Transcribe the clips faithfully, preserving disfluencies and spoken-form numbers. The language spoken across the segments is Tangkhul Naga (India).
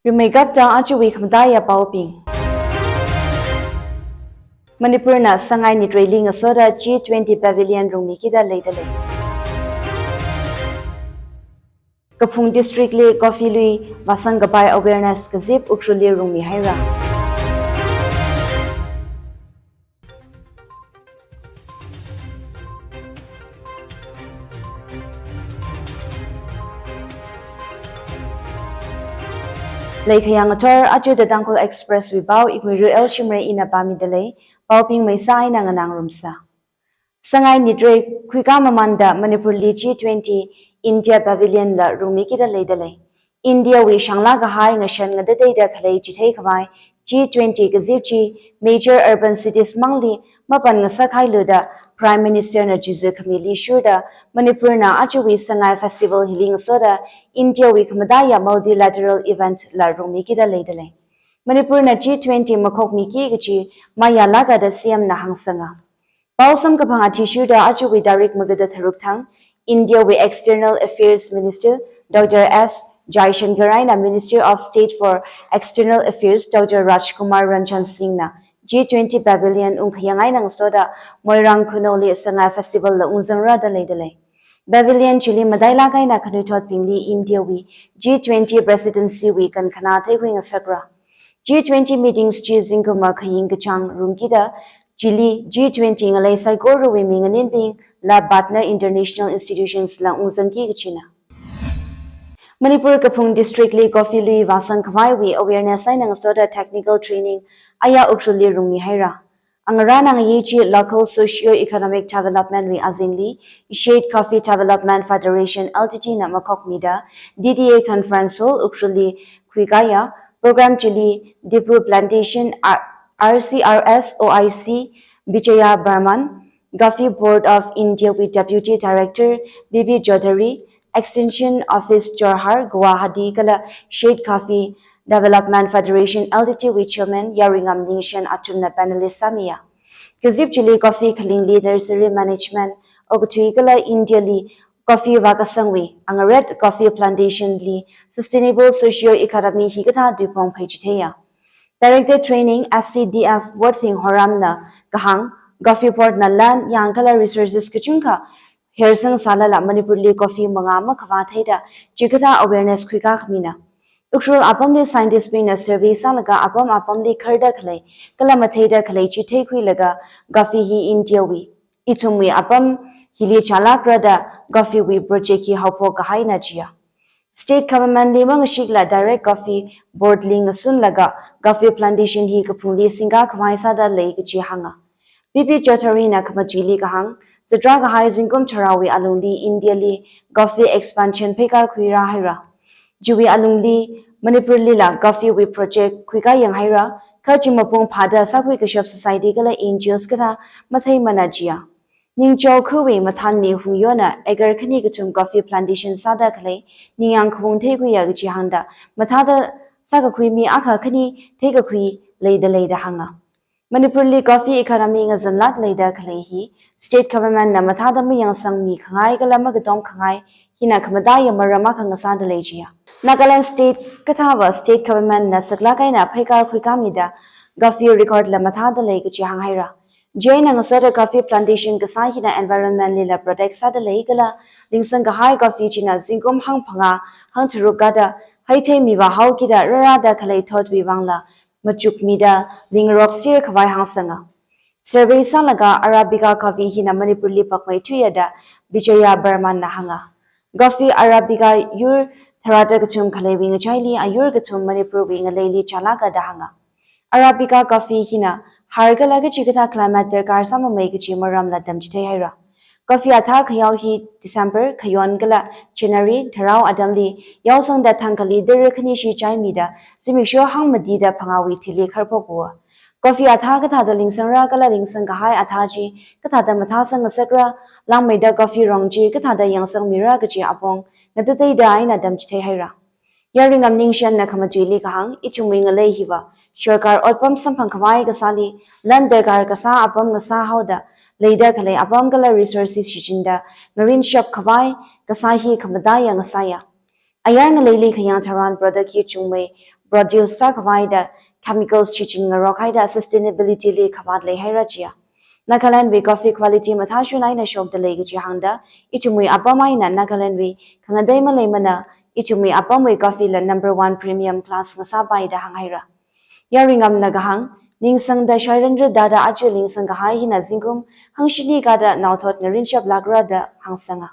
Rimeikapta ajawui khamataiya paobing. Manipurna Sangai Nitreili ngasoda G twenty Pavilion rungmikida leidalei. Kaphung District li Coffee lui vāsang kapai awareness kazip Ukhrulli rungmihaira. Leikhayang athor, aja The Tangkhul Express wui pao Ikmuiru L Shimray ina pāmidalei, paobing maisa eina nganāngarumsa. Sangai Nitrei khuikā mamanda Manipurli G twenty India Pavilion la rungmikida leidalei. India wui shānglā kahai ngashan ngatateida khalei chitheikhavai G twenty kazip chi major urban cities mangli mapan ngasakhailuda Prime Minister na chizu khamili shurda Manipurna ajawui Sangai Festival hili ngasoda India wui khamataiya multilateral event la rungmikida leidalei. Manipurna G twenty makhokmiki kachi mayālāka da C M na hāngsanga. Pao samkaphang athishurda ajawui tarik magada tharuk thang, India wui External Affairs Minister Doctor S Jaishankar eina Minister of State for External Affairs Doctor Rajkumar Ranjan Singh na G twenty Pavilion ungkhayang eina ngasoda Moirang Khunou li Sangai Festival la ungzangra da leidalei. Pavilion chili matailāk eina khanuithotbingli India wui G twenty Presidency wui kankhana theikhui ngasakra. G twenty meetings chi zingkum akhaying kachāng rungkida, chili G twenty ngalei saikorawui minganinbing la partner international institutions la ungzangki kachina. Manipur Kaphung District li Coffee lui vāsang khavaiwui awareness eina ngasoda technical training aya Ukhrulli rungmihaira. Angarān angayi chi local socio-economic development wui azingli Shade Coffee Development Federation L T D na makhokmida D D A Conference Hall Ukhrulli khuikāya. Program chili Diphu Plantation R-, R C R S O I C Vijaya Barman, Coffee Board of India wui Deputy Director B B Chaudhary, Extension Office Jorhat, Guwahati kala Shade Coffee Development Federation L T D wui Chairman Yaruingam Ningshen athumna panelist sāmiya. Kazip chili coffee khalingli nursery management okathui kala India li coffee vākasangwui angaret coffee plantation li sustainable socio-economy hikathā tuipong phei chitheiya. Director Training S C D F Worthing Horam na kahāng, Coffee Board na land, yang kala resources kachungkha hersang sālala Manipurli coffee mangā makhavā theida chikathā awareness khuikā khamina. Ukhrul apamli scientist bingna survey sālaga apam apamli kharda khalei kala matheida khalei chi theikhuilaga coffee hi India wui, ithumwui apam hili chālākra da coffee wui project hi haophok kahaina jiya. State government li mangashikla direct coffee board li ngasunlaga coffee plantation hi kaphungli singkā khavai sāda lei kachi hānga. B B Chaudhary na khamatuili kahāng, zatrā kahai zingkum tharāwui alungli India li coffee expansion pheikar khuirāhaira. Chiwui alungli Manipurlila coffee wui project khuikā yanghaira, kha chi mapung phāda sākhui kashap society kala N G Os kathā matheimana jiya. Ningchao khawui mathānmi Hungyona acre khani kathum coffee plantation sāda khalei ningyāng khavung theikhuiya kachi hāngda, mathāda sākakhui mi akha khani theikakhui leida leida hānga. Manipurli coffee economy ngazanlāk leida khalei hi state government na mathāda mayangsangmi khangai kala makatom khangai hina khamataiya maram akha ngasāda lei jiya. Nagaland state kathāva state government na saklāk eina pheikar khuikāmida coffee record la mathāda lei kachi hānghaira. Chieina ngasoda coffee plantation kasā hina environment lila protect sāda lei kala lingsang kahai coffee china zingkum hangphangā hangtharuk kada haitheimi vāhao kida rārāda khalei thotwui vangla machukmida lingrok sir khavai hāngsanga. Survey sālaga Arabica coffee hina Manipurli pakmeithuiya da Vijaya Barman na hānga. Coffee Arabica yur tharāda kathum khaleiwui ngachaili ayur kathum Manipurwui ngaleili chālāka da hānga. Arabica coffee hina har kala kachikathā climate darkar sāmamei kachi maramla tamchitheihaira. Coffee athā khayao hi December, khayon kala January tharao atamli yaosangda thangkhali tara khanishi chaimida zimiksho hangmatida phangāwui thili kharphokwa. Coffee athā kathāda lingsangra kala lingsang kahai athā chi kathāda mathāsang ngasakra, langmeida coffee rong chi kathāda yangsangmira kachi apong ngatateida eina tamchitheihaira. Yaruingam Ningshen na khamatuili kahāng, ithumwui ngalei hiva sorkar otpam samphang khavai kasāli, lan darkar kasā apam ngasāhaoda, leida khalei apam kala resources shichinda ngarinshap khavai kasā hi khamataiya ngasāya. Ayar ngaleili khayang tharan product hi chungmei produce sākhavai da chemicals shichin ngarok haida sustainability li khavāt leihaira jiya. Nagaland wui coffee quality mathāshun eina shokdalei kaji hāngda, ithumwui apam eina Nagaland wui khangatei maleimana, ithumwui apamwui coffee la number one premium class ngasāpai da hānghaira. Yaruingam na kahāng, ningsangda shairanra dada aja ningsang kahai hina zingkum hangshini kada naothot ngarinshap lakra da hāngsanga.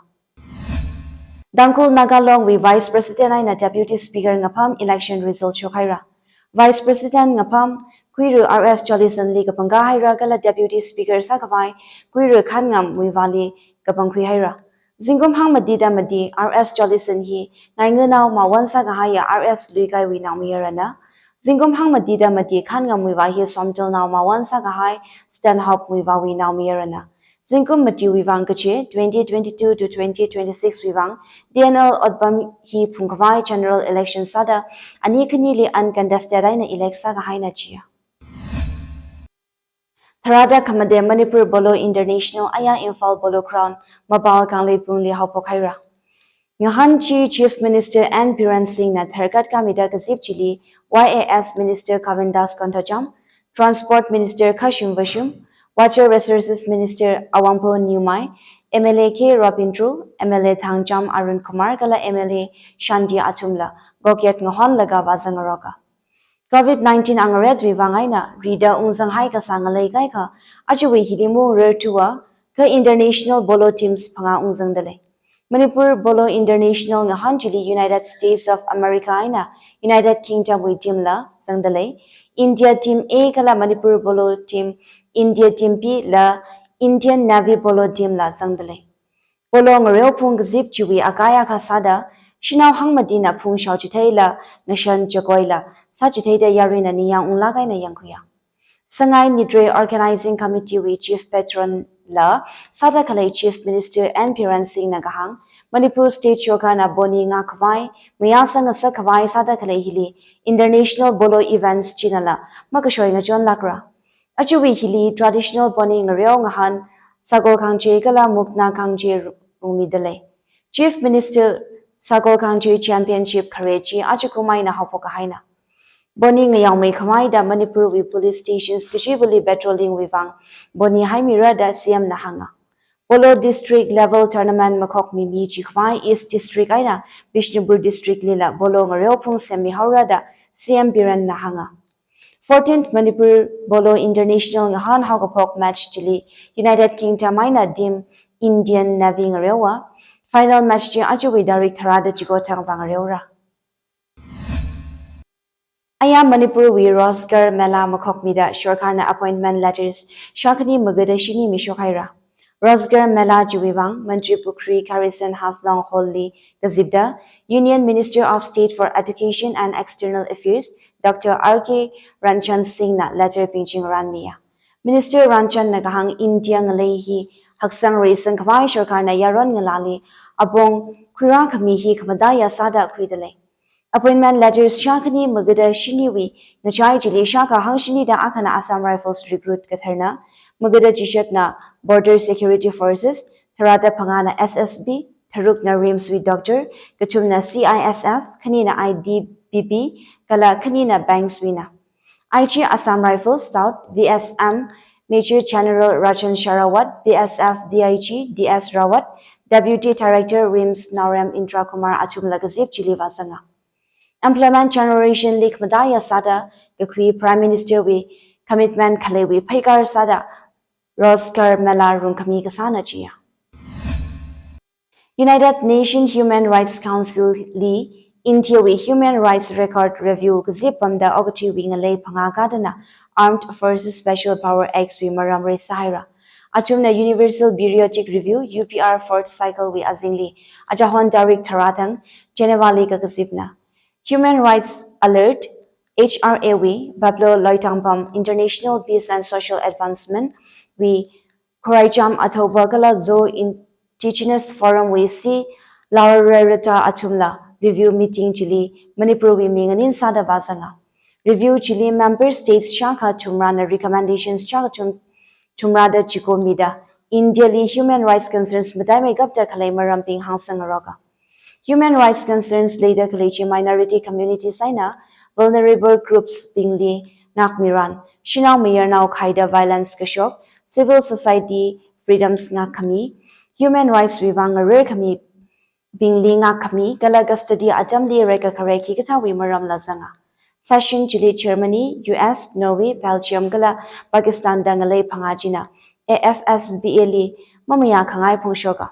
Tangkhul Naga Long wui Vice President eina Deputy Speaker ngapham election result shokhaira. Vice President ngapham Kuiru R S Jolison li kapangkā haira kala Deputy Speaker sākhavai Kuiru Khangam Muivah li kapangkhui haira. Zingkum hangmatida mati R S Jolison hi Ngainganao Mawon sākahaiya R S Luikaiwui naomayarana. Zingkum hangmatida mati Khangam Muivah hi Somdalnao Mawon sākahai Stanhope Muivahwui naomayarana. Zingkum matiwui vang kaje twenty twenty-two to twenty twenty-six wui vang T N L otpam hi phungkhavai general election sāda ani khanili uncontested eina elect sākahaina jiya. Tharāda khamatei Manipur Polo International aya Imphal Polo Ground Mapal Kangleipung li haophok haira. Ngahān chi Chief Minister N Biren Singh na tharkat kamida kazip chili Y A S Minister Govindas Konthoujam, Transport Minister Khashim Vashum, Water Resources Minister Awangpao Newmai, M L A K Robin Drew, M L A Thangcham Arun Kumar kala M L A Shanti athumla kokyat ngahonlaga vāzangngaroka. Covid nineteen angaretwui vang eina rida ungzanghai kasā ngalei kaikha, ajawui hili maungrarthuwa, kha international polo teams phangā ungzangdalei. Manipur Polo International ngahān chili United States of America eina United Kingdom wui team la zangdalei. India Team A kala Manipur Polo Team, India Team B la Indian Navy Polo Team la zangdalei. Polo ngareo phung kazip chiwui akai akha sāda, shanao hangmatina phung shaochitheila, ngashan chakoila sāchitheida yaruina ningyāng unglāk eina yangkhuiya. Sangai Nitrei Organizing Committee wui Chief Patron la sāda khalei Chief Minister N Biren Singh na kahāng, Manipur State Sorkar na poni ngakhavai, mayāsang ngasakkhavai sāda khalei hili international polo events chinala makashoi ngachonlākra. Ajawui hili traditional poni ngareo ngahān Sakol Khangchei kala Mukna Khangchei rungmidalei. Chief Minister Sakol Khangchei Championship khare chi ajakum eina haophok kahaina. Poni ngayaomei khamaida Manipur wui police stations kachivali patrolling wui vang poni haimira da C M na hānga. Polo district level tournament makhokmi mi chikhavai East District eina Bishnupur District lila polo ngareo phung semmi haora da C M Biren na hānga. Fourteenth Manipur Polo International ngahān haokaphok match chili United Kingdom eina Team Indian Navy ngareowa. Final match chi ajawui tarik tharāda chiko thang vang ngareora. Aya Manipur wui Rozgar Mela makhokmida sorkarna appointment letters shākhani magada shini mishok haira. Rozgar Mela chiwui vang Mantripukhri Garrison Haflong Hall li kazipda Union Minister of State for Education and External Affairs Doctor R K Ranjan Singh na letter pingching ranmiya. Minister Ranjan na kahāng India ngalei hi haksang reisang khavai sorkarna yaron ngalāli apong khuirākhami hi khamataiya sāda khuidalei. Appointment letters shākhani magada shiniwui ngachai chili shākha hangshinida akhana Assam Rifles recruit katharna, magada chishatna Border Security Forces, tharāda phangāna S S B, tharukna RIMS wui doctor, kathumna C I S F, khanina I T B P, kala khanina banks wuina. I G Assam Rifles South, V S M Major General Rajan Shekhawat, B S F D I G D S Rawat, Deputy Director RIMS Naorem Indra Kumar athumla kazip chili vāzanga. Employment generation li khamataiya sāda kakhui Prime Minister wui commitment khaleiwui pheikar sāda Rozgar Mela rungkhami kasāna jiya. United Nation Human Rights Council li India wui Human Rights Record Review kazip pamda okathuiwui ngalei phangā kadana Armed Forces Special Power Acts wui maram reisāhaira. Athumna Universal Periodic Review, U P R, fourth cycle wui azingli achahon tarik tharā thang Geneva li kakazipna. Human Rights Alert, H R A wui Pablo Loitangpam, International Peace and Social Advancement wui Khoraicham Athouba kala Zo Indigenous Forum wui C Lalrairata athumla review meeting chili Manipur wui minganin sāda vāzanga. Review chili member states shākha thumrana recommendations shākha thum thumrada chikomida India li human rights concerns mataimeikapda khalei marambing hāngsang ngaroka. Human rights concerns leida khalei chi minority communities eina vulnerable groups bingli ngākmiran, shanao mayarnao khaida violence kashok, civil society freedoms ngākkhami, human rights wui vang ngararkhami bingli ngākkhami kala custody atamli rekkakharei khikathāwui maramla zanga. Session chili Germany, U S, Norway, Belgium kala Pakistan da ngalei phangā china A F S B A li mamayākhangai phongshoka.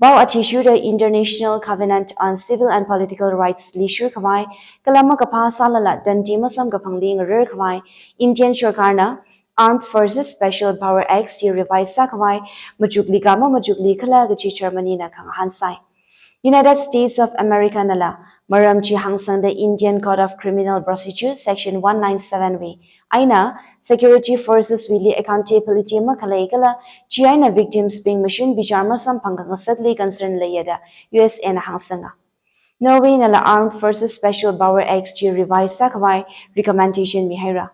Pao athishurda International Covenant on Civil and Political Rights li shurkhavai kala makaphā sālala tandi masamkaphangli ngararkhavai Indian sorkarna Armed Forces Special Power Act chi revise sākhavai machuklika mamachuklikhala kaji Germany na khangahān sai. United States of America nala maram chi hāngsangda Indian Code of Criminal Procedure Section one nine seven wui eina security forces wuili accountability makhalei kala chieina victims bing mashun bichar masamphang khangasakli concern leiya da U S A na hāngsanga. Norway nala Armed Forces Special Power Act chi revise sākhavai recommendation mihaira.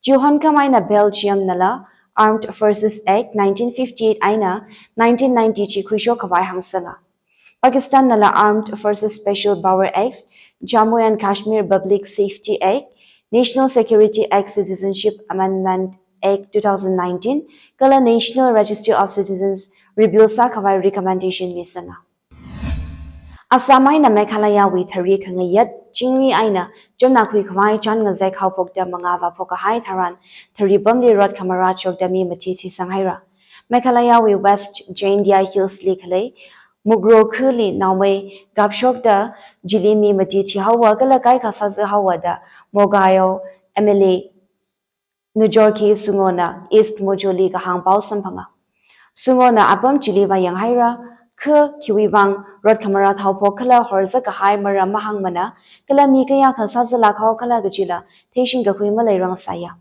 Chihon khamaina Belgium nala Armed Forces Act nineteen fifty-eight eina nineteen ninety chi khuishokkhavai hāngsanga. Pakistan nala Armed Forces Special Power Act, Jammu and Kashmir Public Safety Act, National Security Act Citizenship Amendment Act two thousand nineteen kala National Registry of Citizens repeal sākhavai recommendation misanga. Assam eina Meghalaya wui thari khangayat chingri eina chonna khuikhavai chān ngazek haophokda mangā vāphokkahai tharan thari pamli rot khamara chokda mi mati thisanghaira. Meghalaya wui West Jaintia Hills li khalei Mukroh khuli naomei kapshokda chili mi mati thihaowa kala kaikha sāzāhaowa da Mogayao M L A Nujorkhe Sungona East Mojo li kahāng pao samphanga. Sungona apam chili vāyanghaira, kha khiwui vang rot khamara haophok khala horzak kahai maram mahāngmana, kala mi kayākha sāzālāk haokhala kajila theishing kakhui maleirang sāya.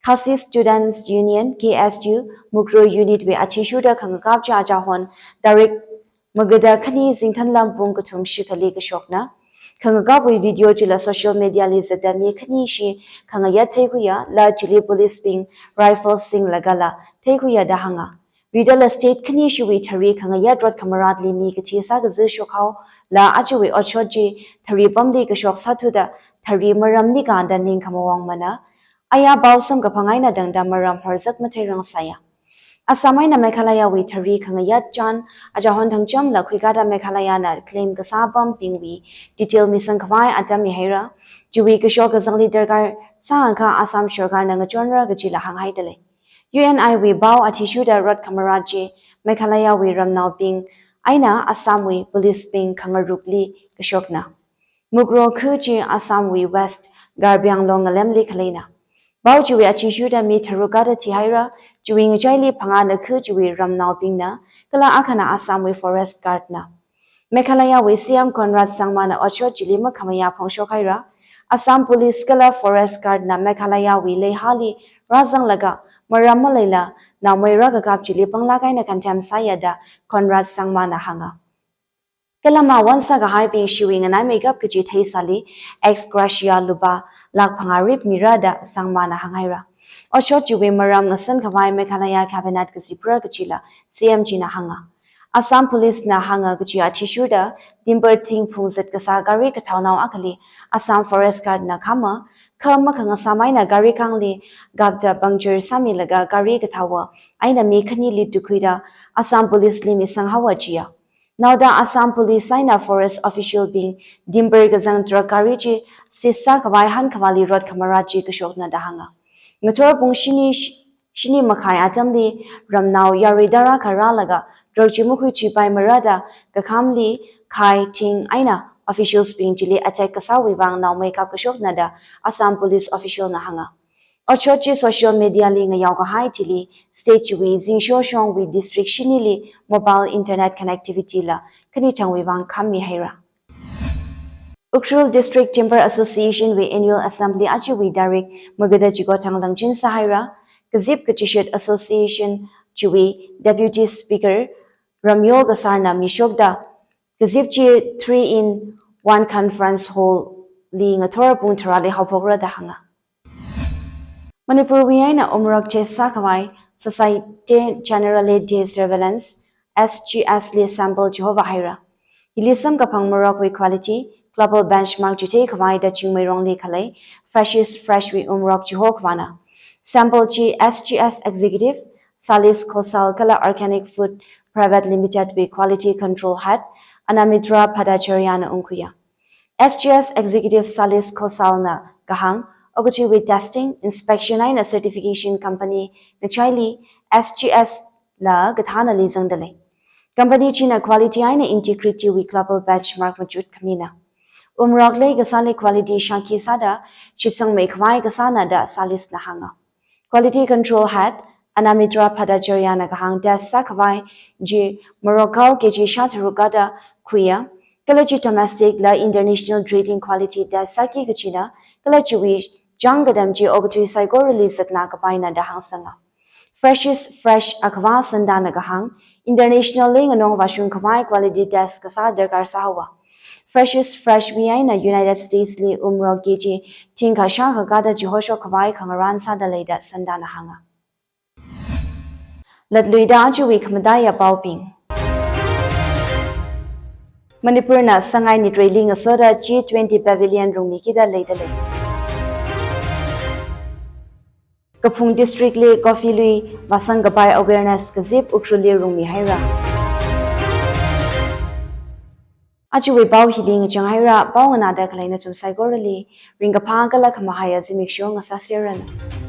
Khasi Students Union, K S U, Mukroh Unit wui athishurda khangakap chi achahon tarik magada khani zingthanlam pung kathum shikhali kashokna. Khangakapwui video chila social media li zatda mi khanishi khangayat theikhuiya, la chili police bing rifle singlagala theikhuiya da hānga. Ridala state khanishiwui thari khangayat rot khamaratli mi kathi sākazi shokhao, la ajawui otshot chi thari pamli kashok sāthuda thari maram nikada ningkhamawangmana. Aya pao samkaphang eina tangda maram horzak matheirang sāya. Assam eina Meghalaya wui thari khangayat chān achahon thangchamla khuikada Meghalaya na claim kasā pambingwui detail misangkhavai atam mihaira. Chiwui kashok kazangli darkar sāngakha Assam sorkarna ngachonra kajila hānghaidalei. U N I wui pao athishurda rot khamarat chi Meghalaya wui ramnaobing eina Assam wui police bing khangarukli kashokna. Mukroh khu chi Assam wui West Karbi Anglong ngalemli khaleina. Pao chiwui athishurda mi tharuk kada thihaira, chiwui ngachaili phangāna khu chiwui ramnaobingna, kala akhana Assam wui forest guard na. Meghalaya wui C M Conrad Sangma na otshot chili makhamayā phongshok haira. Assam police kala forest guard na Meghalaya wui leihali rāzanglaga maram maleila naomei rākakap chili panglāk eina condemn sāya da Conrad Sangma na hānga. Kala mā won sākahaibing shiwui nganaimeikap kaji theisāli ex gratia lupā lakh phangā rip mira da Sangma na hānghaira. Otshot chiwui maram ngasankhavai Meghalaya cabinet kazipra kajila C M china hānga. Assam police na hānga kaji athishurda timber thing phungzat kasā gari kathaonao akhali Assam forest guard na khama, kha makhangasam eina gari khangli kapda puncture sāmilaga gari kathaowa eina mi khanili tukhuida Assam police li misanghaowa jiya. Naoda Assam police eina forest official bing timber kazang truck gari chi seize sākhavai hankhavāli rot khamarat chi kashokna da hānga. Ngathor pung shini, shini makhai atamli ramnao yarui tara kharā laga truck chi makhuithuipai marada kakhamli khai thing eina officials bing chili attack kasāwui vang naomei kapkashokna da Assam police official na hānga. Otshot chi social media li ngayaokahai thili state chiwui zingshoshongwui district shinili mobile internet connectivity la khani thangwui vang khammi haira. Ukhrul District Timber Association wui annual assembly ajawui tarik magada chiko thang langchin sāhaira. Kazip kachishit association chiwui deputy speaker Ramyo Kasar na mishokda kazip chi three in one conference hall li ngathor pung tharāli haophokra da hānga. Manipur wui eina umrok chi sākhavai Société Générale de Surveillance, S G S li sample chihova haira. Hili samkaphang marokwui quality, global benchmark chithei khavai da Chingmeirongli khalei Freshies Fresh wui umrok chiho khavana. Sample chi S G S Executive, Salist Khosal kala Organic Food Private Limited wui Quality Control Head, Anamitra Bhattacharya na ungkhuiya. S G S Executive Salist Khosal na kahāng, okathuiwui testing, inspection eina certification company ngachaili S G S la kathānali zangdalei. Company china quality eina integrity wui global benchmark machut khamina. Umrok leikasāli quality shākhi sāda shitsangmei khavai kasāna da Salist na hānga. Quality Control Head, Anamitra Bhattacharya na kahāng test sākhavai chi Morocco K G shātharuk kada khuiya, kala chi domestic la international trading quality test sāki kachina, kala chiwui chang katam chi okathui saikorali zatna kapaina da hāngsanga. Freshies Fresh akhava Sanda na kahāng, international li nganong vāshung khavai quality test kasā darkar sāhaowa. Freshies Fresh wui eina United States li umrok K G thingkha shākha kada chihoshok khavai khangarān sāda lei da Sanda na hānga. Latluida ajawui khamataiya paobing. Manipurna Sangai Nitreili ngasoda G twenty Pavilion rungmikida leidalei. Kaphung District li coffee lui vāsang kapai awareness kazip Ukhrulli rungmihaira. Ajawui pao hili ngachang haira, pao nganāda khalei nathum saikorali ringkaphā kala khamahaiya zimiksho ngasāseranu.